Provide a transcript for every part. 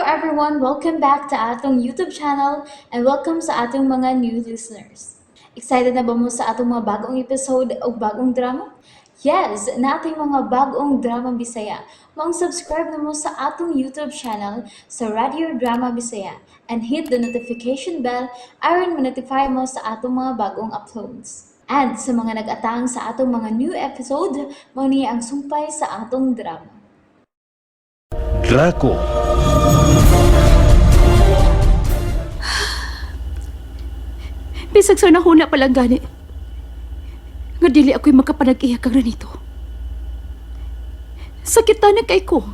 everyone! Welcome back to atong YouTube channel and welcome sa atong mga new listeners. Excited na ba mo sa atong mga bagong episode o bagong drama? Yes, nating mga bagong drama Bisaya. Maong subscribe na mo sa atong YouTube channel sa Radio Drama Bisaya and hit the notification bell aron ma-notify mo sa atong mga bagong uploads. And sa mga nag-atang sa atong mga new episode, mao ni ang sumpay sa atong drama. Draco. Bisag sa nahuna pa lang gani. Nga dili ako'y makapanag-iya kang Ranito. Sakit na kay ko.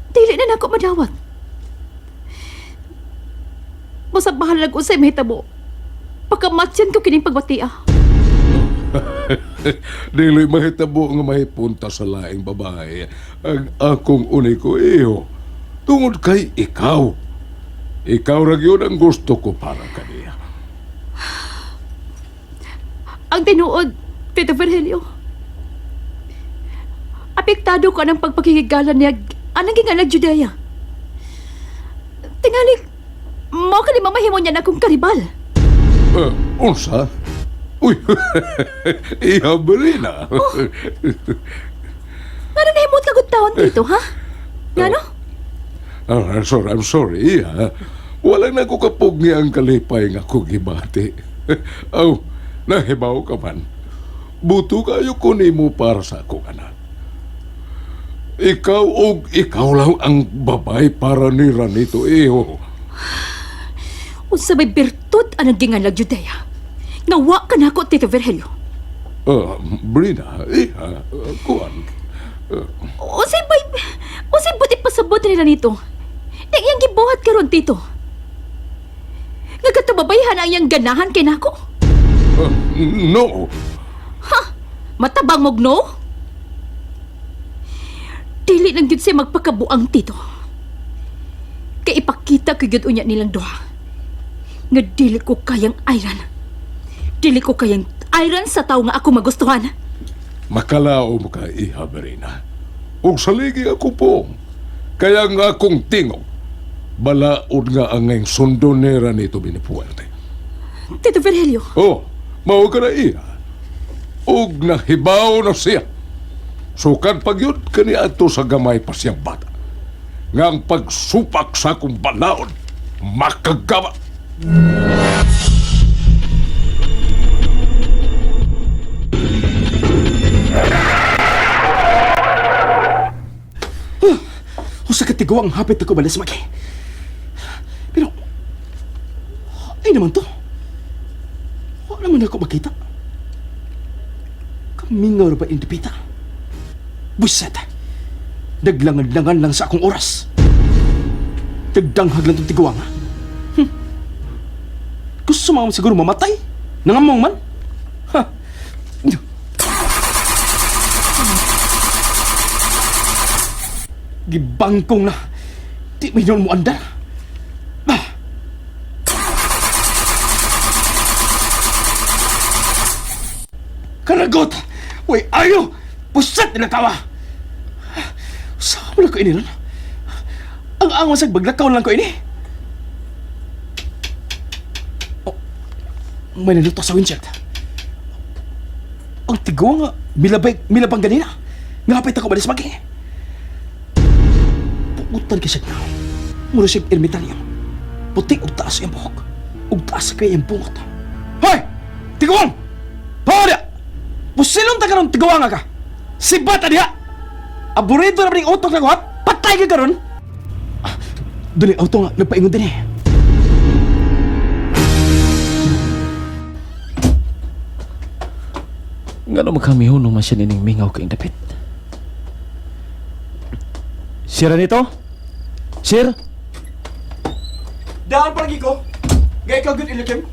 Dili na nako madawat. Basta bahalag unsay mahitabo. Pakamatyan ko kining pagbatia. Dili mahitabo nga mahipunta sa laing babae ang akong uniko iyo. Tungod kay ikaw. Ikaw ra gyud ang gusto ko para kaniya. Ang tinuod, Tito Virgilio. Apektado ko ang pagpakigigala niya anang gingalag Judea. Tingali, mao ka ni mamahimo niya na akong karibal. Unsa? Uy, iha Berina. Ngano nahimot ka gud taon dito, ha? Ngano? Oh, I'm sorry, I'm sorry, iha. Wala na ko kapog niya ang kalipay nga ko gibati. Oh, nahibaw ka man. Buto kayo ko nimo para sa akong anak. Ikaw og ikaw lang ang babae para ni Ranito, iho. Unsa may birtud anang gingalag Judea? Nga wa ka nako, Tito Virgilio. Brina, iha, kuan. Unsay bay unsay buti pasabot nila nito? Nang iyang gibuhat karon, Tito. Nga katubabayhan ang iyang ganahan kay nako. No. Matabang mog no? Dili lang gyud siya magpakabuang, Tito. Kay ipakita ko gyud unya nilang duha. Nga dili ko kayang iron. Dili ko kayang iron sa tawo nga ako magustuhan. Makalao mo ka, iha, Brina. Ug saligi ako po. Kaya nga akong tingog. Balaod nga ang ngayong sundonera nito binipuwerte. Tito Virgilio, Oh, mao ka na iha. Ug nahibaw na siya. Sukan pag yun, kaniadto sa gamay pa siyang bata. Nga ang pagsupak sa akong balaod, makagawa. Usa ka tiguang hapit ako balas maki. Pero, ay naman to. Wala naman ako makita. Kamingaw ra ba indipita? Buset! Naglangan-langan lang sa akong oras. Nagdanghag lang itong tiguang, ha? Gusto mo siguro mamatay? Nangamong man? Ha? Gibangkong na. Di may mo andar. Ah. Karagot! Uy, ayo! Pusat nila tawa! Saan mo lang ko ini ron? Ang angon sa baglakaw lang ko ini. Oh, may naluto sa windshield. Ang tigo nga, milabay, milabang ganina. Ngapit ako balis magi. Puutan kasi na. Mura siya ermitanyo. Puti og taas iyang buhok. Og taas kay iyang bungot. Hoy! Tiguang! Pawa! Pusilon ta karon tiguang ka! Sibat diha! Aburido na ring utok na ko, ha? Patay ka karon! Ah, dali, auto nga, nagpaingon din eh. Nga no magkamihunong man siya nining mingaw kayong dapit. Sir nito? Sir? Daan palagi ko. Gaya ikaw good ilikim.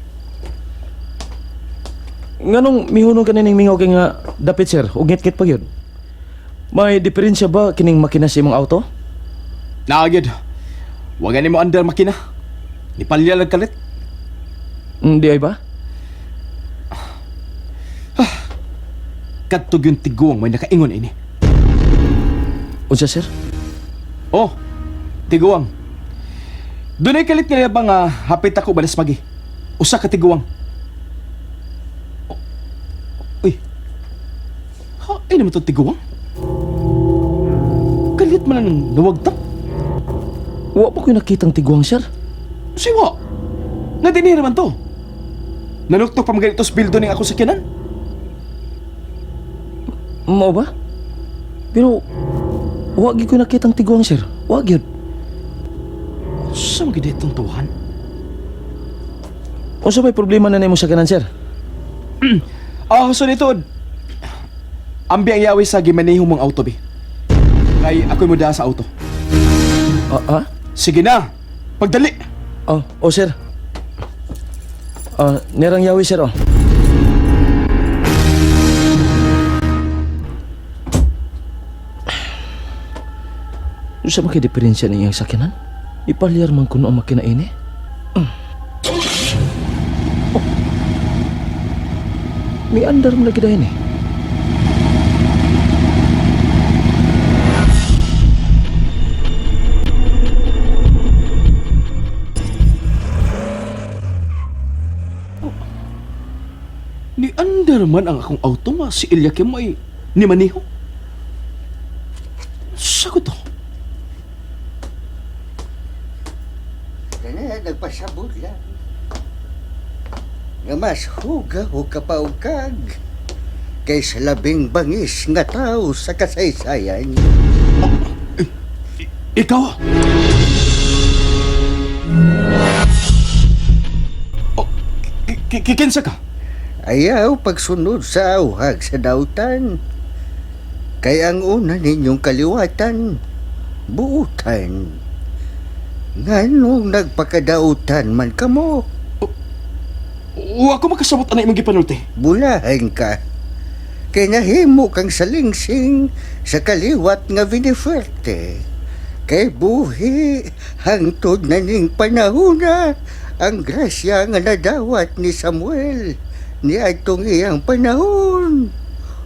Nganong mihunong ka nining mingaw kay nga dapit sir? Ug ngit-ngit pa gyud. May diferensya ba kining makina sa imong auto? Naagid. Wag ni mo andar makina. Nipalya lang kalit. Hindi ay ba? Kadtog yung tiguang may nakaingon ini. Unsa sir? Oh, tiguang. Dunay kalit nga ba nga hapit ako balas magi. Usa ka tiguang. Uy. Ha, ay naman itong tiguang. Kalit man lang ng nawagtap. Wa pa ko'y nakitang tiguang, sir. Siwa. Nadinhi naman to. Nanuktok pa mga sa bildo ning ako sa kinan. Mao ba? Pero wa gyud ko'y nakitang tiguang, sir. Wa gyud. Sa mga itong tuwan? Unsa may problema na nimo sa kanan, sir? Ah, so nito. Ambi ang yawi sa gimaneho mong auto, bi. Kay ako'y muda sa auto. Ah, ah? Sige na. Pagdali. Oh, oh sir. Ah, nirang yawi, sir, oh. Unsa man kay diferensya ni iyang sakyanan? Ipalyar man kuno ang makina ini. Mm. Oh. May andar mo lagi dahin eh. Ni andar man ang akong auto ma si Eliakim ay ni Maniho. Sagot to. Kana nagpasabot lang. Nga mas huga o kapaugkag kaysa labing bangis nga tao sa kasaysayan. Ikaw? Oh, kikinsa ka? Ayaw pagsunod sa auhag sa dautan. Kay ang una ninyong kaliwatan, buutan. Nganong nagpakadautan man kamo, O ako makasabot ana imong gipanulti. bulahan ka. Kay nahimo kang salingsing sa kaliwat nga Vinifuerte. Kay buhi hangtod na ning panahona ang grasya nga nadawat ni Samuel ni adtong iyang panahon.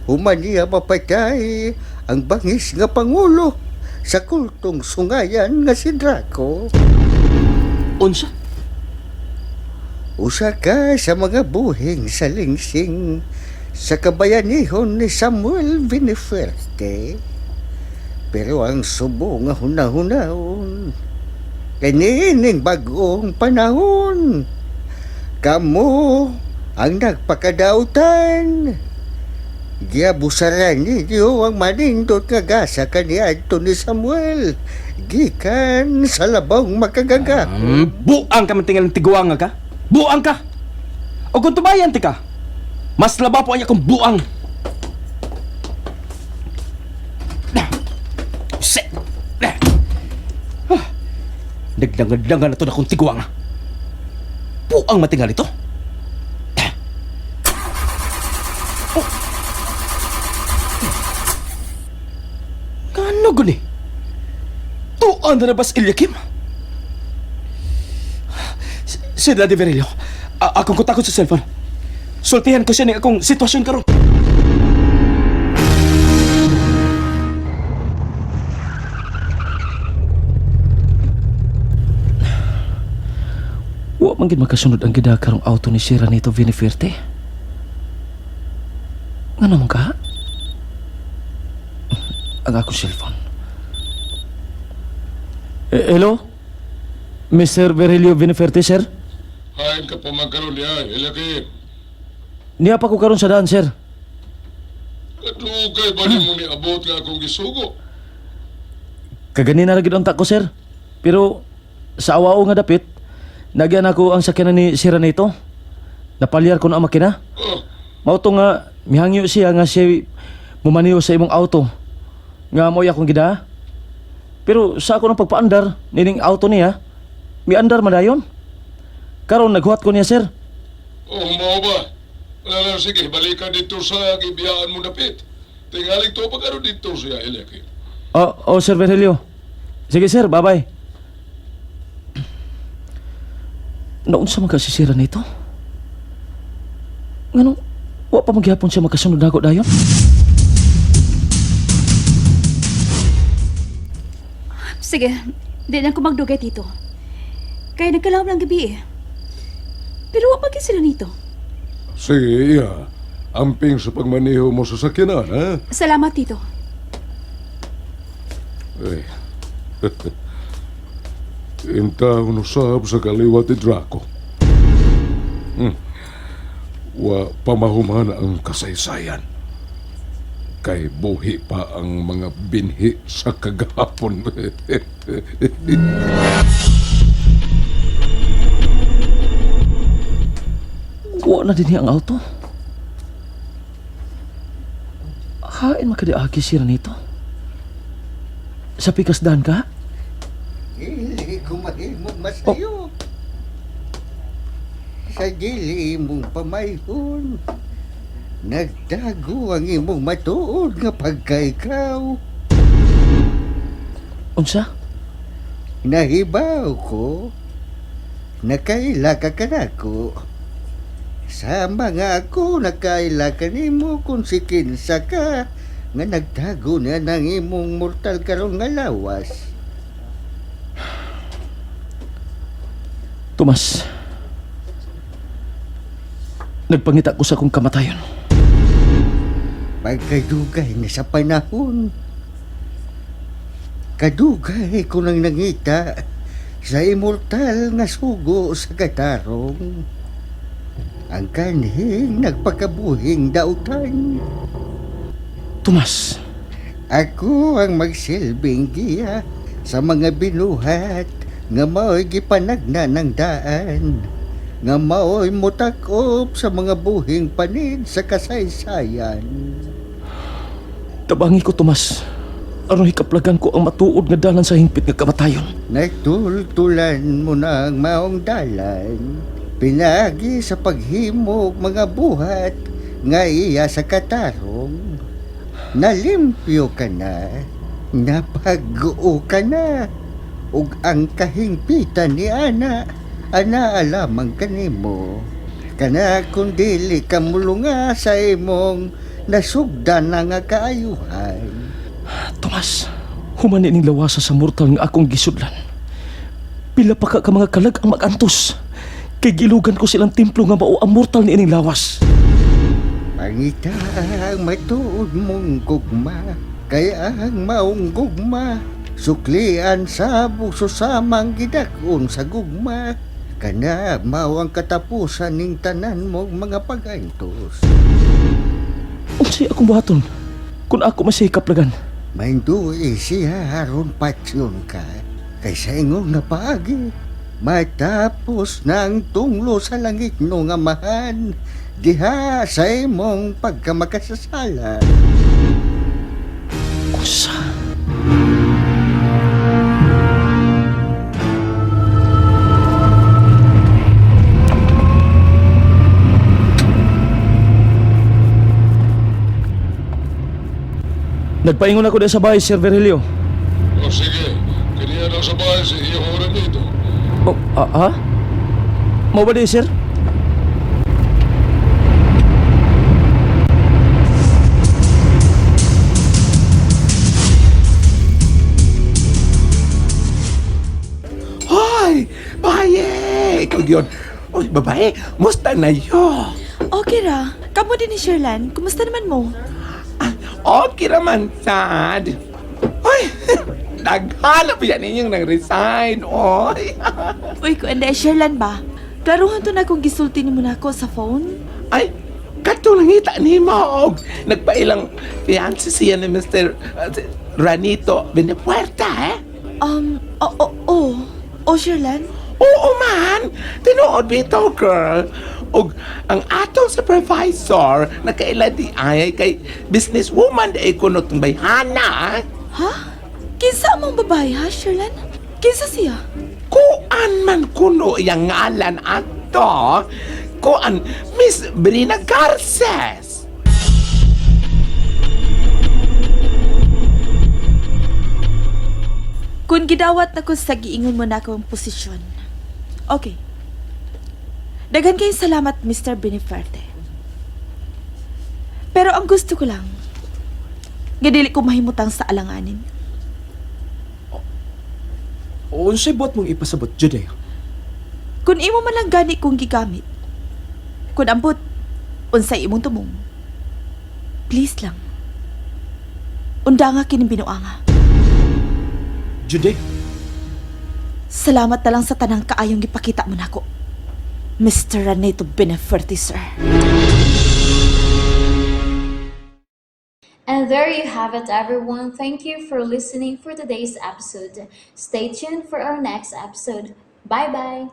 Human niya mapatay ang bangis nga pangulo sa kultong sungayan nga si Draco. Unsa? Usa ka sa mga buhing salingsing sa kabayanihon ni Samuel Vinifuerte. Pero ang subo nga hunahunahon, kaniining bag-ong panahon, kamo ang nagpakadautan. Giabusaran ninyo ang manindot nga gasa kaniadto ni Samuel, gikan sa labong makagaga. Buang ka man tingalang tiguang ka? Buang ka! O kung tubayan ti ka, mas laba po ang akong buang. Se! Ah, naglangan-langan na to na akong tiguang. Buang matingal ito. Oh. Kano guni? Tuan na labas Eliakim? Sir Daddy Virilio, akong kontakot sa cellphone. Sultihan ko siya ng akong sitwasyon karon. Wa man gid makasunod ang gida karong auto ni Sir Anito Vinifuerte. Ngano man ka? Ang akong cellphone. Eh, hello? Mr. Virgilio Vinifuerte, sir? Hain ka pa man karon niya, Eliakim. Niya pa ko karon sa daan, sir. Kadugay ba nimo niabot nga akong gisugo? Kaganina ra gid unta ko, sir. Pero sa awao nga dapit, nagyan ako ang sakyanan ni Sir Anito. Napalyar ko na ang makina. Oh, Mao to nga mihangyo siya nga siya mumaniho sa imong auto. Nga mo'y akong gida. Pero sa ako ng pagpaandar nining auto niya, miandar man dayon. Karon naghuwat ko niya, sir. oh mao ba? Wala lang, sige, balikan dito sa gibiyaan mo dapit. Tingaling to pa karon dito siya, Eliakim. Oh, oh Sir Virgilio. Sige sir, bye-bye. Naunsa man ka si Sir nito? Ngano, wa pa magyapon siya makasunod nako dayon? Sige, di na ko magdugay, Tito. Kaya nagkalawom lang gabi eh. Pero wa pa gyud sila nito. Sige, iya. Amping sa pagmaneho mo sa sakyanan, ha? Salamat, Tito. Ay. Intaw no sab sa kaliwat ni Draco. Wa pamahuman ang kasaysayan. Kay buhi pa ang mga binhi sa kagahapon. Wa na din ang auto. Hain makadiagi si Ranito. Sa pikasdan ka? Dili ko mahimong masayo. Sa dili imong pamayhon, nagtago ang imong matuod nga pagkaikaw. Unsa? Nahibaw ko, nakaila ka kanako. Sama nga ako nakaila ka nimo kung si kinsa ka nga nagtago na ng imong mortal karon nga lawas. Tomas. Nagpangita ko sa akong kamatayon. Pagkadugay na sa panahon, kadugay ko nang nangita sa immortal nga sugo sa katarong. Ang kanhing nagpakabuhing dautan. Tomas, Ako ang magsilbing giya sa mga binuhat nga mao'y gipanagna ng daan, nga mao'y mutakop sa mga buhing panid sa kasaysayan. tabangi ko Tomas. Aron hikaplagan ko ang matuod nga dalan sa hingpit nga kamatayon. Nagtultulan mo na ang maong dalan, pinagi sa paghimog mga buhat nga iya sa katarong. Nalimpyo ka na, napag-oo ka na, ug ang kahingpitan ni Ana, ana alamang kanimo. Kana kung dili ka mulunga sa imong nasugdan na nga kaayuhan. Tomas, human ning lawasa sa mortal nga akong gisudlan. Pila pa ka mga kalag ang magantos. Kay gilugan ko silang templo nga mao ang mortal ni ining lawas. Pangita ang matuod mong gugma, kaya ang maong gugma, suklian sa susamang gidakon sa gugma, kana mao ang katapusan ning tanan mong mga pagantos. Unsay akong buhaton? Kung ako masihikaplagan. Mainduy siya aron patsyon ka, kaysa ingon nga paagi. Matapos na ang tunglo sa langit no nga amahan, diha sa imong pagkamakasasala. Unsa? Nagpaingon ako din sa bahay, Sir Virgilio. O sige, kaniya na sa bahay si Iho Ranito. Oh, ah, ha? Mao ba di, sir? Hoy! Babae! Ikaw yun. Uy, babae, musta na yo? Okay ra. Kamo din ni Sherlan. Kumusta naman mo? Ah, okay raman, sad. Hoy! Naghanap yan ninyong nang-resign, oy! Uy, kuanda Sherlan ba? Klaruhan to na kung gisulti ni mo na ako sa phone. Ay, katong nangita ni mo. og Nagpailang fiancé siya ni Mr. Ranito Benepuerta, eh? Oo, oh, oh, oh. Sherlan? Oo man! Tinuod bitaw, girl. Og ang atong supervisor nakaila di ay kay businesswoman di ay kuno tong bayhana. Ha? Kinsa among babae ha, Sherlan? Kinsa siya? Kuan man kuno iyang ngalan ato. Kuan Miss Brina Garces. Kung gidawat na ko sa giingon mo na akong posisyon. Okay. Daghan kayong salamat, Mr. Beniferte. Pero ang gusto ko lang, nga dili ko mahimutang sa alanganin. Unsay buhat mong ipasabot, Judea? Kung imo man lang gani kong gigamit, kung ambot, unsay imong tumong. Please lang. Unda nga kining binuanga. Judy, Salamat na lang sa tanang kaayong gipakita mo nako. Mr. Renato Beneferti, sir. And there you have it, everyone. Thank you for listening for today's episode. Stay tuned for our next episode. Bye bye.